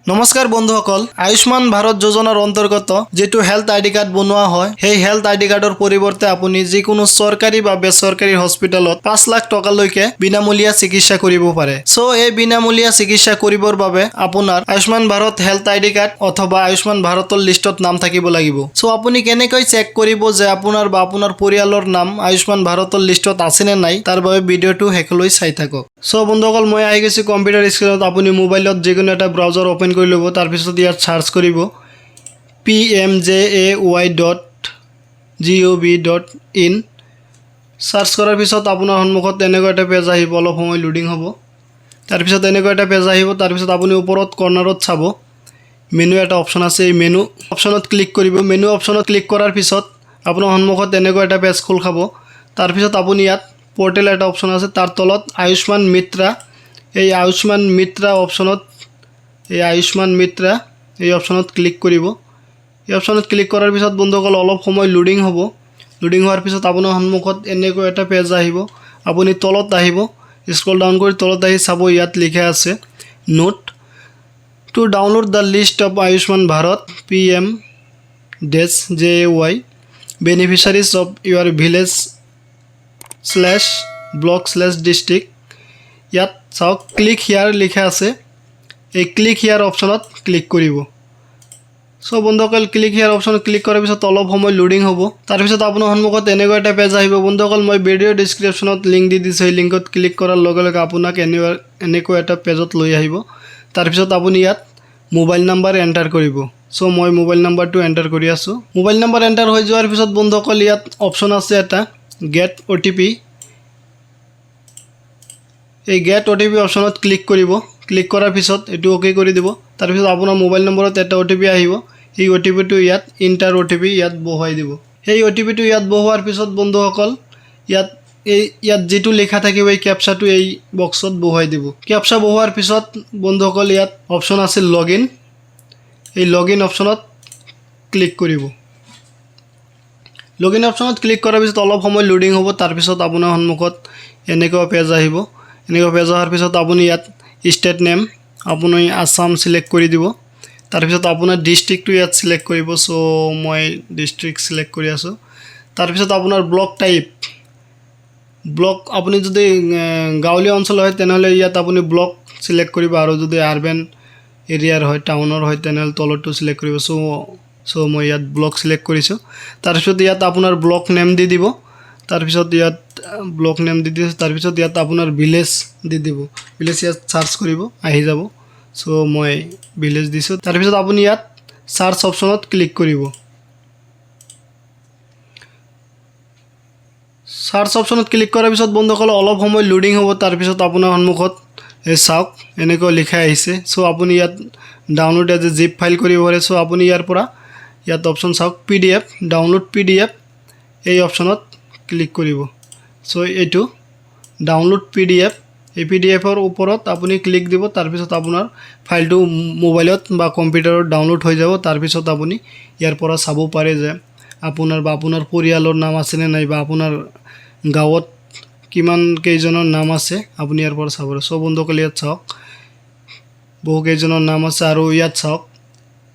নমস্কাৰ বন্ধুসকল, আয়ুষ্মান ভাৰত যোজনাৰ অন্তৰ্গত যিটো হেল্থ আই ডি কাৰ্ড বনোৱা হয়, সেই হেল্থ আই ডি কাৰ্ডৰ পৰিৱৰ্তে আপুনি যিকোনো চৰকাৰী বা বেচৰকাৰী হস্পিটেলত 5 লাখ টকালৈকে বিনামূলীয়া চিকিৎসা কৰিব পাৰে। চ' এই বিনামূলীয়া চিকিৎসা কৰিবৰ বাবে আপোনাৰ আয়ুষ্মান ভাৰত হেল্থ আই ডি কাৰ্ড অথবা আয়ুষ্মান ভাৰতৰ লিষ্টত নাম থাকিব লাগিব। চ' আপুনি কেনেকৈ চেক কৰিব যে আপোনাৰ বা আপোনাৰ পৰিয়ালৰ নাম আয়ুষ্মান ভাৰতৰ লিষ্টত আছেনে নাই, তাৰ বাবে ভিডিঅ'টো শেষলৈ চাই থাকক। চ' বন্ধুসকল, মই আহি গৈছোঁ কম্পিউটাৰ স্ক্ৰীণত। আপুনি মোবাইলত যিকোনো এটা ব্ৰাউজাৰ অ'পেন কৰি ল'ব। তাৰপিছত ইয়াত চাৰ্চ কৰিব pmjay.gov.in। Search কৰাৰ পিছত আপোনাৰ সন্মুখত এনেকুৱা এটা পেজ আহিব। অলপ সময় লোডিং হ'ব। তাৰপিছত এনেকুৱা এটা পেজ আহিব। তাৰপিছত আপুনি ওপৰত কৰ্ণাৰত চাব, মেনু এটা অপশ্যন আছে। এই মেনু অপশ্যনত ক্লিক কৰিব। মেনু অপশ্যনত ক্লিক কৰাৰ পিছত আপোনাৰ সন্মুখত এনেকুৱা এটা পেজ খোল খাব। তাৰপিছত আপুনি ইয়াত পৰ্টেল এটা অপশ্যন আছে, তাৰ তলত আয়ুষ্মান মিত্ৰা, এই আয়ুষ্মান মিত্ৰা অপশ্যনত, এই আয়ুষ্মান মিত্ৰা এই অপশ্যনত ক্লিক কৰিব। এই অপশ্যনত ক্লিক কৰাৰ পিছত বন্ধুসকল, অলপ সময় লোডিং হ'ব। লোডিং হোৱাৰ পিছত আপোনাৰ সন্মুখত এনেকৈ এটা পেজ আহিব। আপুনি তলত আহিব, স্ক্ৰল ডাউন কৰি তলত আহি চাব, ইয়াত লিখা আছে, "Note: To download the list of Ayushman Bharat PM-JAY beneficiaries of your village/block/district", ইয়াত চাওক, ক্লিক here লিখা আছে। এই ক্লিক here অপশ্যনত ক্লিক কৰিব। চ' বন্ধুসকল, ক্লিক here অপশ্যনত ক্লিক কৰাৰ পিছত অলপ সময় লোডিং হ'ব। তাৰপিছত আপোনাৰ সন্মুখত এনেকুৱা এটা পেজ আহিব। বন্ধুসকল, মই ভিডিঅ' ডিছক্ৰিপশ্যনত লিংক দি দিছোঁ। সেই লিংকত ক্লিক কৰাৰ লগে লগে আপোনাক এনেকুৱা এটা পেজত লৈ আহিব। তাৰপিছত আপুনি ইয়াত মোবাইল নাম্বাৰ এণ্টাৰ কৰিব। চ' মই মোবাইল নাম্বাৰটো এণ্টাৰ কৰি আছোঁ। মোবাইল নাম্বাৰ এণ্টাৰ হৈ যোৱাৰ পিছত বন্ধুসকল, ইয়াত অপশ্যন আছে এটা গেট অ'টিপি। এই গেট অ'টিপি অপশ্যনত ক্লিক কৰিব। ক্লিক কৰাৰ পিছত এইটো অ'কে কৰি দিব। তাৰপিছত আপোনাৰ মোবাইল নম্বৰত এটা অ'টিপি আহিব। সেই অ'টিপিটো ইয়াত ইণ্টাৰ অ'টিপি ইয়াত বহুৱাই দিব। সেই অ'টিপিটো ইয়াত বহুৱাৰ পিছত বন্ধুসকল, ইয়াত এই ইয়াত যিটো লিখা থাকিব, এই কেপচাটো এই বক্সত বহুৱাই দিব। কেপচা বহুৱাৰ পিছত বন্ধুসকল, ইয়াত অপশ্যন আছে লগ ইন। এই লগ ইন অপশ্যনত ক্লিক কৰিব। লগ ইন অপশ্যনত ক্লিক কৰাৰ পিছত অলপ সময় লোডিং হ'ব। তাৰপিছত আপোনাৰ সন্মুখত এনেকুৱা পেজ আহিব। এনেকুৱা পেজ অহাৰ পিছত আপুনি ইয়াত ষ্টেট নেম আপুনি আছাম চিলেক্ট কৰি দিব। তাৰপিছত আপোনাৰ ডিষ্ট্ৰিক্টটো ইয়াত চিলেক্ট কৰিব। চ' মই ডিষ্ট্ৰিক্ট চিলেক্ট কৰি আছোঁ। তাৰপিছত আপোনাৰ ব্লক টাইপ, ব্লক আপুনি যদি গাঁৱলীয়া অঞ্চল হয়, তেনেহ'লে ইয়াত আপুনি ব্লক চিলেক্ট কৰিব আৰু যদি আৰবেন এৰিয়াৰ হয়, টাউনৰ হয়, তেনেহ'লে তলৰটো চিলেক্ট কৰিব। চ' মই ইয়াত ব্লক চিলেক্ট কৰিছোঁ। তাৰপিছত ইয়াত আপোনাৰ ব্লক নেম দি দিব। তাৰপিছত ইয়াত ব্লক নেম দি দিছোঁ। তাৰপিছত ইয়াত আপোনাৰ ভিলেজ দি দিব। ভিলেজ ইয়াত চাৰ্চ কৰিব, আহি যাব। চ' মই ভিলেজ দিছোঁ। তাৰপিছত আপুনি ইয়াত চাৰ্চ অপশ্যনত ক্লিক কৰিব। চাৰ্চ অপশ্যনত ক্লিক কৰাৰ পিছত বন্ধুসকল, অলপ সময় লোডিং হ'ব। তাৰপিছত আপোনাৰ সন্মুখত এই চাওক, এনেকৈ লিখা আহিছে। চ' আপুনি ইয়াত download as a zip file কৰিব পাৰে। চ' আপুনি ইয়াৰ পৰা ইয়াত অপশ্যন চাওক, PDF, download PDF, এই অপশ্যনত ক্লিক কৰিব। চ' এইটো ডাউনলোড পিডিএফ, এই পিডিএফৰ ওপৰত আপুনি ক্লিক দিব। তাৰপিছত আপোনাৰ ফাইলটো মোবাইলত বা কম্পিউটাৰত ডাউনলোড হৈ যাব। তাৰপিছত আপুনি ইয়াৰ পৰা চাব পাৰে যে আপোনাৰ বা আপোনাৰ পৰিয়ালৰ নাম আছেনে নাই বা আপোনাৰ গাঁৱত কিমান কেইজনৰ নাম আছে, আপুনি ইয়াৰ পৰা চাব পাৰে। চ' বন্ধুসকল, ইয়াত চাওক, বহু কেইজনৰ নাম আছে। আৰু ইয়াত চাওক,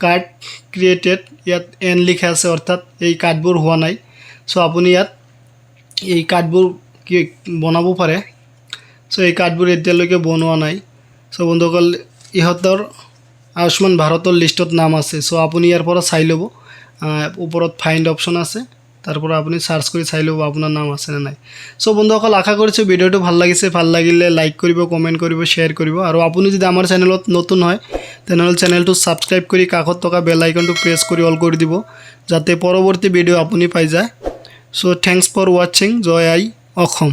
কাৰ্ড ক্ৰিয়েটেড, ইয়াত এন লিখা আছে, অৰ্থাৎ এই কাৰ্ডবোৰ হোৱা নাই। চ' আপুনি ইয়াত এই কাৰ্ডবোৰ কি বনাব পাৰে। চ' এই কাৰ্ডবোৰ এতিয়ালৈকে বনোৱা নাই। চ' বন্ধুসকল, ইহঁতৰ আয়ুষ্মান ভাৰতৰ লিষ্টত নাম আছে। চ' আপুনি ইয়াৰ পৰা চাই ল'ব। ওপৰত ফাইণ্ড অপশ্যন আছে, তাৰ পৰা আপুনি চাৰ্চ কৰি চাই ল'ব আপোনাৰ নাম আছেনে নাই। চ' বন্ধুসকল, আশা কৰিছোঁ ভিডিঅ'টো ভাল লাগিছে। ভাল লাগিলে লাইক কৰিব, কমেণ্ট কৰিব, শ্বেয়াৰ কৰিব আৰু আপুনি যদি আমাৰ চেনেলত নতুন হয়, তেনেহ'লে চেনেলটো ছাবস্ক্ৰাইব কৰি কাষত থকা বেল আইকনটো প্ৰেছ কৰি অল কৰি দিব, যাতে পৰৱৰ্তী ভিডিঅ' আপুনি পাই যায়। So thanks for watching. Joy I Assam.